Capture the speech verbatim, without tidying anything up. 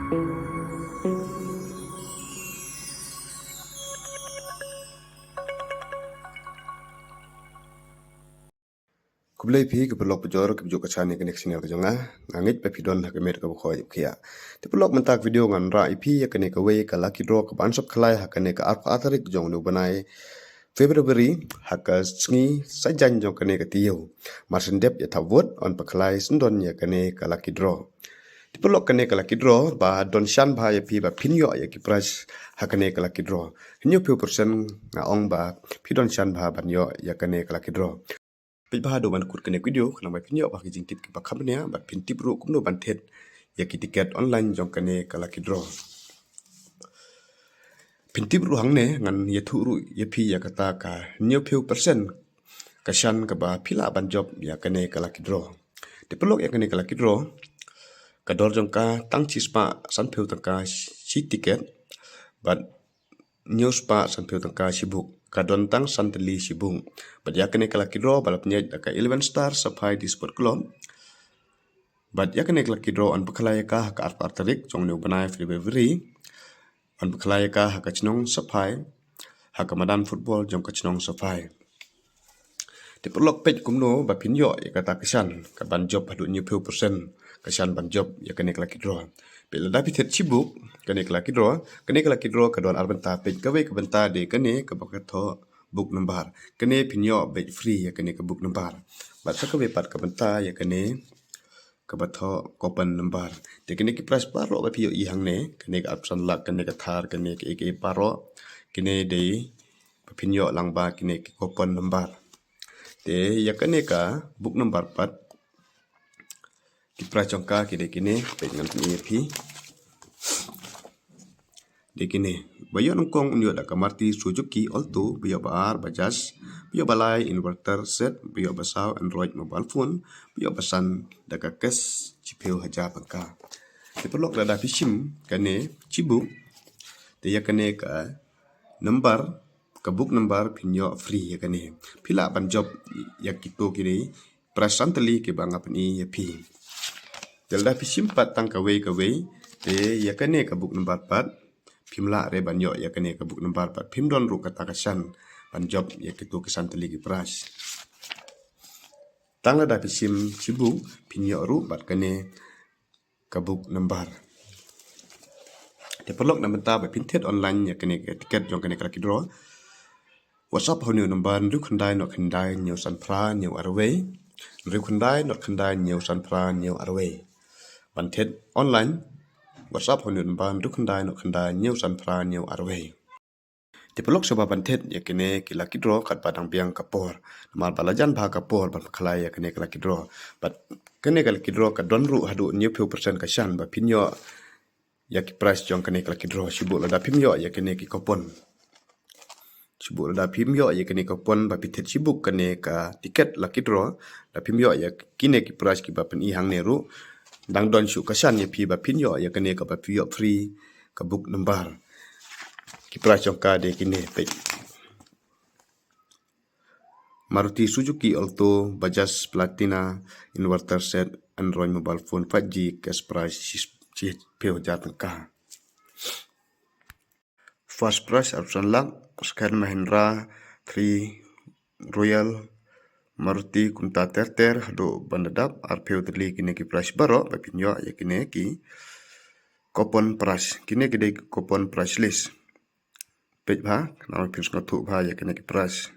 Khublei phi ki paralok pajor ki bajur ka channel kane ka channel ka jong nga. Nga ngeit ba phi don ha ka met kaba khoh ïa u khiah. Te paralok mynta ka video ngan rah ïa phi ïa kane kawei ka lucky draw kaban sop khlaiñ ha kane ka arphew ar tarik jong une u bnai February ha ka sngi Saitjaiñ jong kane ka taïew. Mar shen dep ïa thap vote yn pynkhlaiñ shen don ïa kane ka lucky draw. Te paralok kane ka lucky draw ba don shan bha ïa phi ba phin ïoh ïa ki prize ha kane ka lucky draw. Hynñiewphew percent nga ong ba phi don shan bha ban ïoh ïa kane ka lucky draw. Peit bha haduh ban kut kane ka video khnang ba phin ïoh bha ki jingtip kiba kham bniah bad phin tip ruh kumno ban thied ïa ki tiket online jong kane ka lucky draw. Phin tip ruh hangne ngan ïathuh ruh ïa phi ïa kata ka hynñiewphew percent ka shan kaba phi lah ban jop ïa kane ka lucky draw. Te paralok ïa kane ka lucky draw ka dor jong ka tang shispah sanphew tyngka shi tiket bad hynñiewspah sanphew tyngka shi buk. Ka don tang san tylli shi buk. Bad ïa kane ka lucky draw ba la pynïaid da ka eleven star Safai Disport Club. Bad ïa kane ka lucky draw yn pynkhlaiñ ïa ka ha ka arphew ar tarik jong une u bnai February. Yn pynkhlaiñ ïa ka ha ka chnong Safai, ha ka madan football jong ka chnong Safai. Te paralok peit kumno ba phin ïoh ïa kata ka shan kaban jop haduh hynñiewphew percent ka shan ban jop ïa kane ka lucky draw. Peit lada phi thied shi buk kane ka lucky draw, kane ka lucky draw ka don ar bynta, peit kawei ka bynta dei kane kaba ka thoh buk number. Kane phin ïoh beit free ïa kane ka buk number. Bad sa kawei pat ka bynta ïa kane kaba thoh coupon number. Te kine ki prize baroh ba phi ïohi hangne, kine ka arphew san lak, kine ka Thar, kine ka A K baroh, kine dei ba phin ïoh lyngba kine ki coupon number. Te ïa kine ka buk number pat, ki prize jong ka ki dei kine, peit ngan pyni ïa phi. Dei kine. Ba ïoh nyngkong un ïoh da ka Maruti Suzuki Alto, ba ïoh ba ar Bajaj, ba ïoh ba lai inverter set, ba ïoh ba saw Android mobile phone, ba ïoh ba san da ka cash shiphew hajar tyngka. Te paralok lada phi shim kane shi buk, te ïa kane ka number, ka buk number phin ïoh free ïa kane. Phi lah ban jop ïa kito kine prize san tylli kiba nga pyni ïa phi. Te lada phi shim pat tang kawei kawei, te ïa kane ka buk number pat phim lah re ban ïoh ïa kane ka buk number pat, phim don ruh kata ka shan ban jop ïa kito ki san tylli ki prize. Tang lada phi shim shi buk phin ïoh ruh bad kane ka buk number. Te paralok, na bynta ba phin thied online ïa kane ka tiket jong kane ka lucky draw, WhatsApp ha une u number hynriew khyndai nod khyndai hynñiew san phra hynñiew arwei. Hynriew khyndai nod khyndai hynñiew san phra hynñiew arwei. Ban thied online, WhatsApp ha une u number hynriew khyndai nod khyndai hynñiew san phra hynñiew arwei. Te paralok, shwa ban thied ïa kine ki lucky draw katba dang biang ka por. Namar ba la jan bha ka por ban pynkhlaiñ ïa kine ki lucky draw. Bad kine ki lucky draw ka don ruh haduh hynñiewphew percent ka shan ba phin ïoh ïa ki prize jong kine ki lucky draw. Shi buk lada phim ïoh ïa kine ki coupon. Shi buk lada phim ïoh ïa kine ki coupon ba phi thied shi buk kane ka tiket lucky draw. Lada phim ïoh ïa kine ki prize kiba pyni hangne ruh, dang don shuh ka shan ïa phi ba phin ïoh ïa kane kaba phi ïoh free ka buk number. Ki prize jong ka dei kine, peit. Maruti Suzuki Alto, Bajaj Platina, inverter set, Android mobile phone, five G, cash prize shiphew hajar tyngka. First prize arphew san lak, second Mahindra three Royal, Maruti, kumta ter ter haduh ban da dap, arphew tylli kine ki prize baroh ba phin ïoh ïa kine ki coupon prize. Kine ki dei coupon prize list. Peit bha, khnang ba phin sngewthuh bha ïa kine ki prize.